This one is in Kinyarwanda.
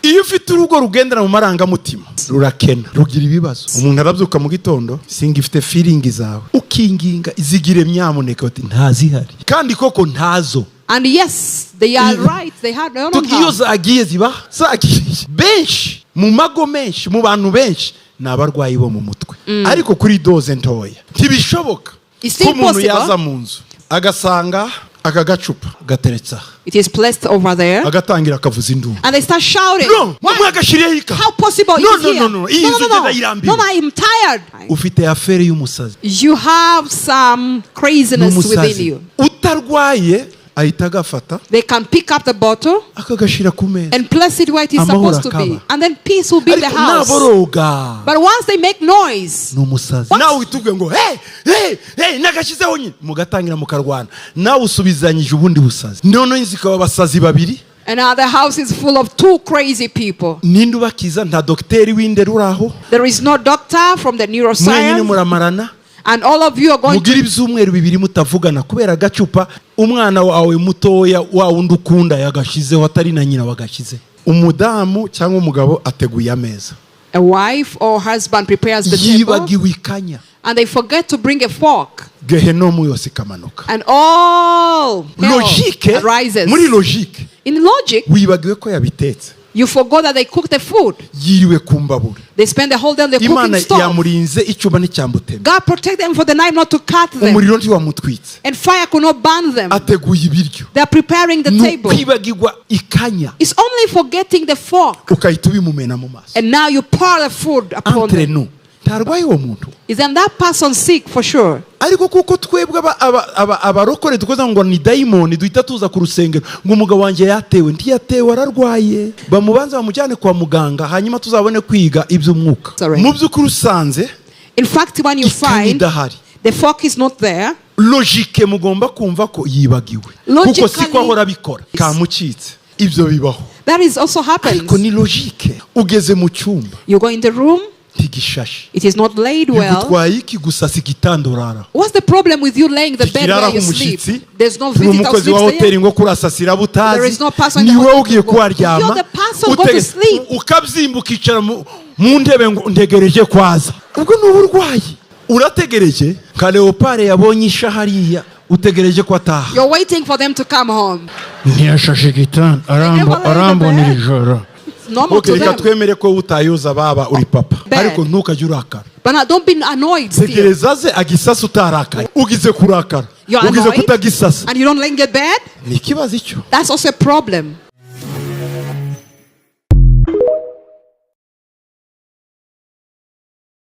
Iyo ufite urugo rugendera mu marangamutima, rurakena, rugira ibibazo. Umuntu arabyuka mu gitondo: "Singifite feeling zawe." Ukinginga: "Zigire nyamuneka." Uti: "Ntazihari." Kandi koko ntazo. And yes, they are right. They had they don't Iyo have. zagiye, ziba zagiye. Benshi mu mago menshi, mu bantu benshi, ni abarwayi bo mu mutwe, ariko kuri dose ntoya. Ntibishoboka It's ko still umuntu possible. yaza mu nzu agasanga aka gacupa gateretse aha, It is placed over there. agatangira akavuza induru. And they start shouting. No. Why? Mwagashyiriyeho ika. How possible No, it is no, here? no, no. Iyi No, nzu no, no, ugenda yirambiwe. No, I'm tired. Ufite affaire y'umusazi. You have some craziness within N'umusazi you. utarwaye ahita agafata, They can pick up the bottle akagashyira ku meza, and place it where it is amahoro supposed to be. akaba. And then peace will be in the Ariko house. naboroga, But once they make noise, ni umusazi. What? Nawe uhita uvuga ngo: "Hey, hey, hey, nagashyizeho nyine." Mugatangira mukarwana, nawe usubizanyije ubundi busazi, noneho zikaba abasazi babiri. And now the house is full of two crazy people. Ninde ubakiza? Nta dogiteri w'indera uri aho. There is no doctor from the Mwenyine neuroscience. muramarana. And all of you are going to Mugira ibyumweru 2 mutavugana kubera agacupa umwana wawe mutoya, wa wundi ukunda, yagashizeho, atari na nyina wagashyize. Umudamu cyangwa umugabo ateguye ameza, A wife or husband prepares the table yibagiwe ikanya, and they forget to bring a fork. Gehenomu yose ikamanuka. And all hell Logique, arises. muri logique, In logic, wibagiwe ko yabitetse. you forgot that they cooked the food. Yiriwe ku mbabura. They spend the whole day on the Imana cooking stove. yamurinze icyuma nticyamutema. God protect them for the knife not to cut them. Umuriro ntiwamutwitse. And fire could not burn them. Ateguye ibiryo. They are preparing the Ni table. ukwibagirwa ikanya, It's only forgetting the fork. ukahita ubimumena mu maso. And now you pour the food upon Entre them. nous, ntarwaye uwo muntu? Isn't that person sick for sure? Ariko kuko twebwe abarokore dukoze ngo ni dayimoni, duhita tuza ku rusengero ngo: "Umugabo wanjye yatewe." Ntiyatewe, ararwaye. Bamubanza bamujyane kwa muganga, hanyuma tuzabone kwiga iby'umwuka. Sorry. Mu by'ukuri usanze In fact, when you ikanya find idahari, the fork is not there, logique mugomba kumva ko yibagiwe, kuko siko ahora abikora, kamucitse. Ibyo bibaho. That is also happens. Ariko ni logique. Ugeze mu cyumba, You go in the room, ntigishashe. it is not laid well. Bigutwaye iki gusasa igitanda uraraho? What's the problem with you laying the bed where Ntikiraraho you sleep? umushyitsi. There's no Turi visitor who umukozi wa sleeps hoteli there. ngo kurasasira butazi. There is no person in the Ni wowe hotel ugiye to go. kuharyama. You're the person go to sleep. Ukabyimba, ukicara mu ntebe ngo: "Ntegereje kwaza." Ubwo ni uburwayi. Urategereje nka leopard yabonye isha hariya, utegereje ko ataha. You're waiting for them to come home. Ntiyashashe igitanda. Never lay the Arambonera bed. ijoro. It's normal Okay, to reka them. twemere ko utayoza baba uri papa, Bed. ariko ntukajye urakara. But now don't be annoyed still. Tegereza aze agisasa utarakaye. Ugize kurakara, You're ugize annoyed kutagisasa, and you don't lay in the bed. ni ikibazo icyo. That's also a problem.